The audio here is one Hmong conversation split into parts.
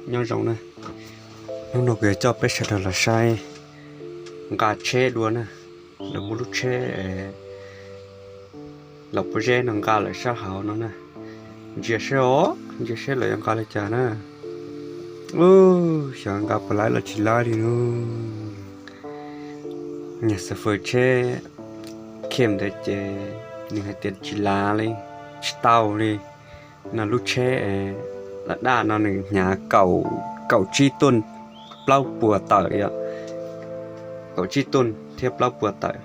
Nyob zoo na, hnub no kuv yuav coj peb sawv daws los saib nqa tsheb dua na. Lawv muaj lub tsheb los pob zeb no nqa lawm sab hauv no na. Ntsia seb os, ntsia seb lawv yuav nqa li cas na. Ub, xyov nqa puas laib los tsis laib li no. Niag xav fawm tsheb khem ntawd ces nws hais tias tsis laib li, tsis tau li. No lub tsheb daj daj no nws hnyav kaum tsib tuj plaub puas tawm yom, kaum tsib tuj thiab plaub puas tawm.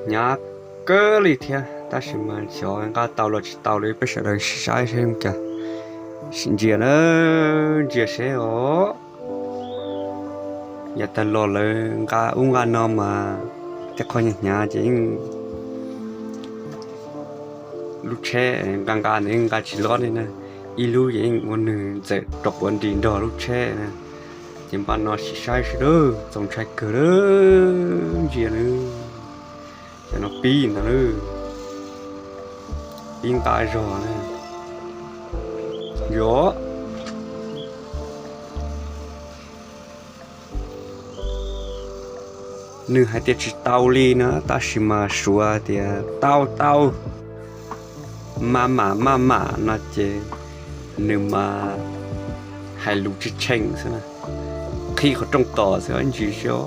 Hnyav kawg li thiab, tab sis mas xyov nqa tau los tsis tau li, peb sawv daws saib seb cas. Sim ntsia na, ntsia seb os. Yav tag los lawv nqa ub nqa no mas tej qho hnyav hnyav ces yeej, lub tsheb nqa nqa ntawd yeej nqa tsis lob li na. Ib lub ces yeej ua nws txawm rau quav nris nrog lub tsheb na. Ces npaj no sim saib seb lawm, txaus ntshai kawg lawm, ntsia na. Cov no pib ntag na, pib nqa zog na. Yog nws hais tias tsis tau li no tab sis mas suav tias tau tau, maj mam maj mam no ces nws mas hais lus tsis tsheej xwb na, qhib qhov rooj tos xwb ntsis seb.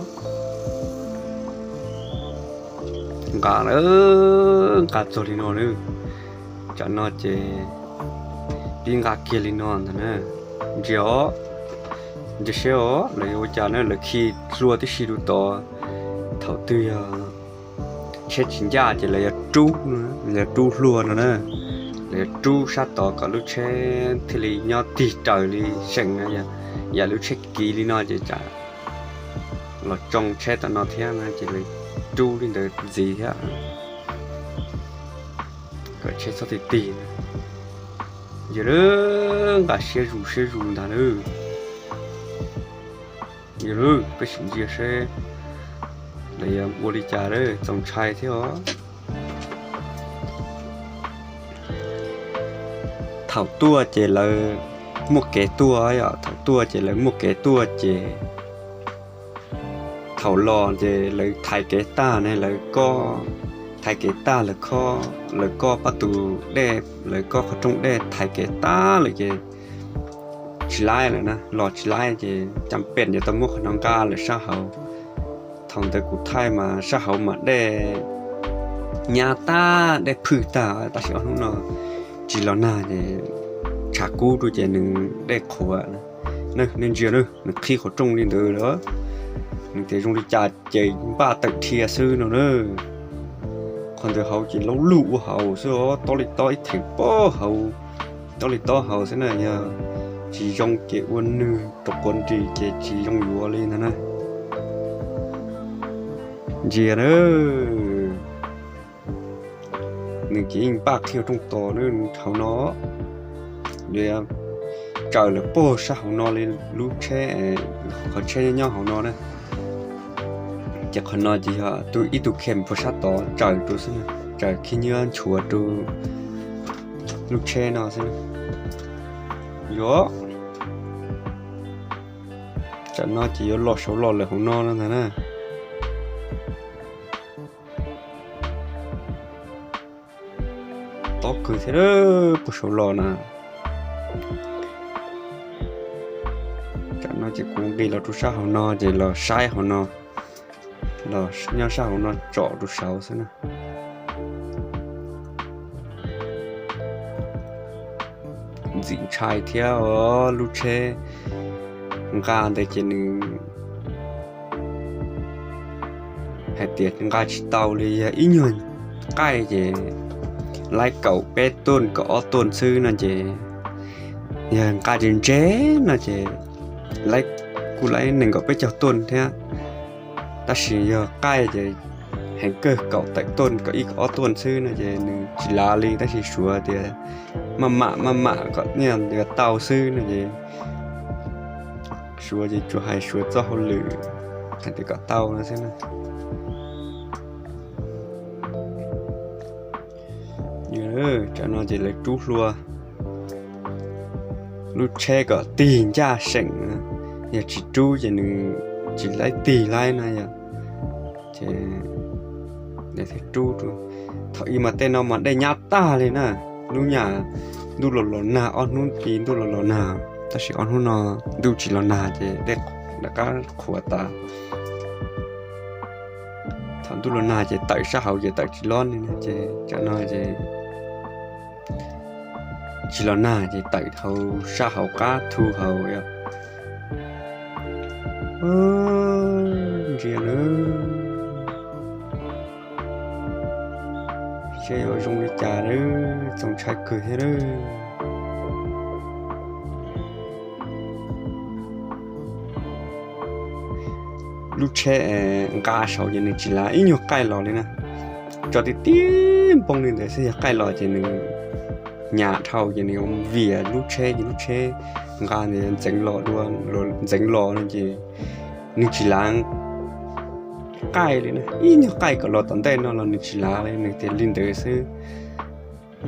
Nqa, nqa txog li no na, tsam no ces pib nqa kiag li no ntag na. Ntsia os, ntsia seb os lawv yuav ua cas na, lawv khi hlua tib si rau tod. Thaum twg yog tsheb tsis ncaj ces lawv yuav rub, lawv yuav rub hlua no na, lawv yuav rub sab tod kom lub tsheb thiaj li nyob tig raws li seem na. Yam lub tsheb kiv li no ces tsam los tsoo tsheb tom no thiab na ces lawv rub li ntawd ntxiv thiab kom tsheb txhob tig tig. Yog lawv nqa siab zus siab zus ntag na. Yog lawv, peb sim ntsia seb lawv yuav ua li cas lawm, txaus ntshai thiab os. Thaum tuaj ces lawv muaj kev tuaj yom, thaum tuaj ces lawv muaj kev tuaj ces thaum los ces lawv thaiv kev tag ne, lawv kob, thaiv kev tag lawv kob, lawv kob pab tus dej, lawv kob qhov rooj dej thaiv kev tag lawm ces tsis laib lawm na, los tsis laib ces cam pem yuav tau muab qhov no nqa lawm sab hauv. Thaum ntawd kuv thaij mas sab hauv mas dej nyab tag, dej phwj tag, tab sis ob hnub no tsis los nag ces tshav kub rau ces nws dej qhuav. Nej ntsia na, nws qhib qhov rooj li ntawd lawm, nws tias zoo li cas ces npaj tawm dhia xwb no na. Qhov ntawd hauv ces laub lug ua hauv xwb os, tob li tob ib theem pob hauv, tob li tob hauv xwb na. Yog tsis zoo ces ua nws rau quav nris ces tsis zoo yuav li ntag na. Ntsia na, nws ces yeej npaj qhib rooj tos na hauv no. Tsaws lawm puag sab hauv no li lub tsheb, qhov tsheb nyob hauv no na. Ces qhov no ces yog ib tug khem puag sab tod tsaws rau xwb, tsaws khib nyiab nchuav rau lub tsheb no xwb. Yuav, tsam no ces yuav los saud los lawm hauv no no ntag na. Tob kawg thiab puag saud los na. Tsam no ces kuv nqis los rau sab hauv no ces los saib hauv no, los nyob sab hauv no tsom rau saud xwb na. Ntxim ntshai thiab os, lub tsheb nqa ntawd ces nws hais tias nqa tsis tau li, yog ib nyuag qaij ces laib kaum peb tuj kaum ob tuj xwb no ces, yog nqa ntse ntse no ces laib, kuj laib nees nkaum peb caug tuj thiab. Tab sis yog qaij ces heev kawg kaum tawm tuj kaum ib kaum ob tuj xwb no ces nws tsis lav li, tab sis suav tias maj mam maj mam kom niaj yuav tau xwb no ces suav ces tsuas hais suav txoj hauj lwm hais tias kom tau no xwb na. Tsam no ces lawv rub hlua, lub tsheb kom tig ncaj seem, yog tsis rub ces nws tsis laib tig laib na yog. Ces thiaj rub, thaum ub mas tej no mas dej nyab tag li na, lub nyam ntuj los los nag, ob hnub i ntuj los los nag, tab sis ob hnub no ntuj tsis los nag ces dej rov qab qhuav tas. Thaum ntuj los nag ces tawm sab hauv ces tawm tsis loj li na, ces tam no ces tsis los nag ces tawm hauv sab hauv qab thu hauv. Ntsia na, seb yuav zoo li cas, txaus ntshai kawg thiab. Lub tsheb nqa saud ces nws tsis lav ib nyuag qaij los li na, tso ti ti npoo li ntawd xwb, yog qaij los ces nws hnyav dhau ces nws vias lub tsheb ces lub tsheb nqa ntxeev los dua, ntxeev los no ces nws tsis lav qaij li na, ib nyuag qaij kom los tom ntej no los nws tsis lav li, nws tias li ntawd xwb.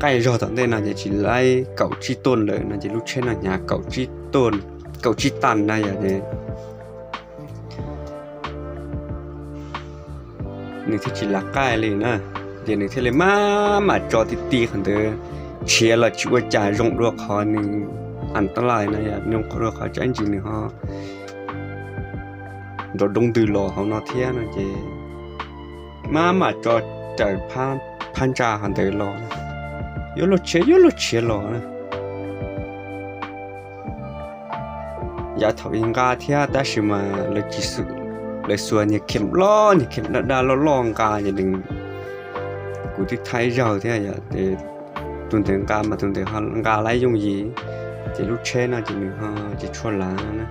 Qaij zog tom ntej no ces tsis laib kaum tsib tuj lawm no ces lub tsheb no hnyav kaum tsib tas na yog ces nws thiaj tsis lav qaij li na. Ces nws thiaj li maj mam tso ti ti qhov ntawd, tshiav los tsis ua cas zoo dua qhov nws an ta lais na yog, zoo dua qhov tsab ntsis nws ho nrov doob ntws los hauv no thiab no ces maj mam tso raws phab ntsa qhov ntawd los, yuav luag tshiav yuav luag tshiav los na. Yav thaum ub nqa thiab tab sis mas lawv tsis xwm, lawv xuas niag khem loj, niag khem daj daj loj loj nqa ces kuv twb thaij zaug thiab yom, ces tus ntawd nqa mas tus ntawd nqa laib yooj yim, ces lub tsheb no ces nws ho tsis tshua lav na.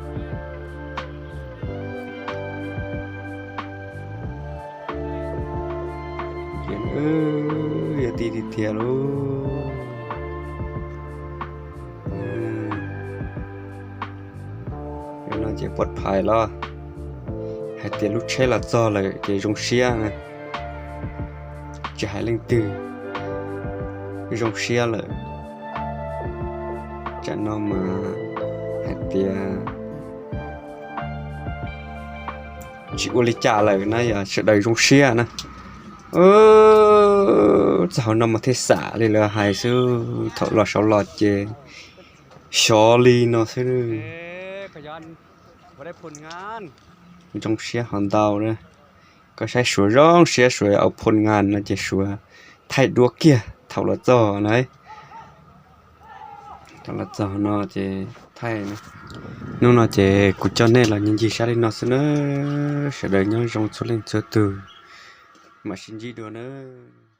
Yog ti tiag tiag lauj. No ces puab phais los hais tias lub tsheb los txog lawm ces zoo siab na. Tsis hais leej twg, zoo siab lawm. Tsam no mas hais tias tsis ua li cas lawm na yog sawv daws zoo siab na. Txog hauv no mas thiaj xam li lawv hais xwb, thaum los saud los ces xyov li no xwb. Zoo siab ho ntau na. Koj saib Suav zoo siab, Suav au phoo ngas no ces Suav thaij duab kiag thaum los txog na. Thaum los txog no ces thaij. Hnub no ces kuv coj nej los ncig sab li no xwb na. Sawv daws nyob zoo txhua leej txhua tus, mam sib ntsib dua nawb.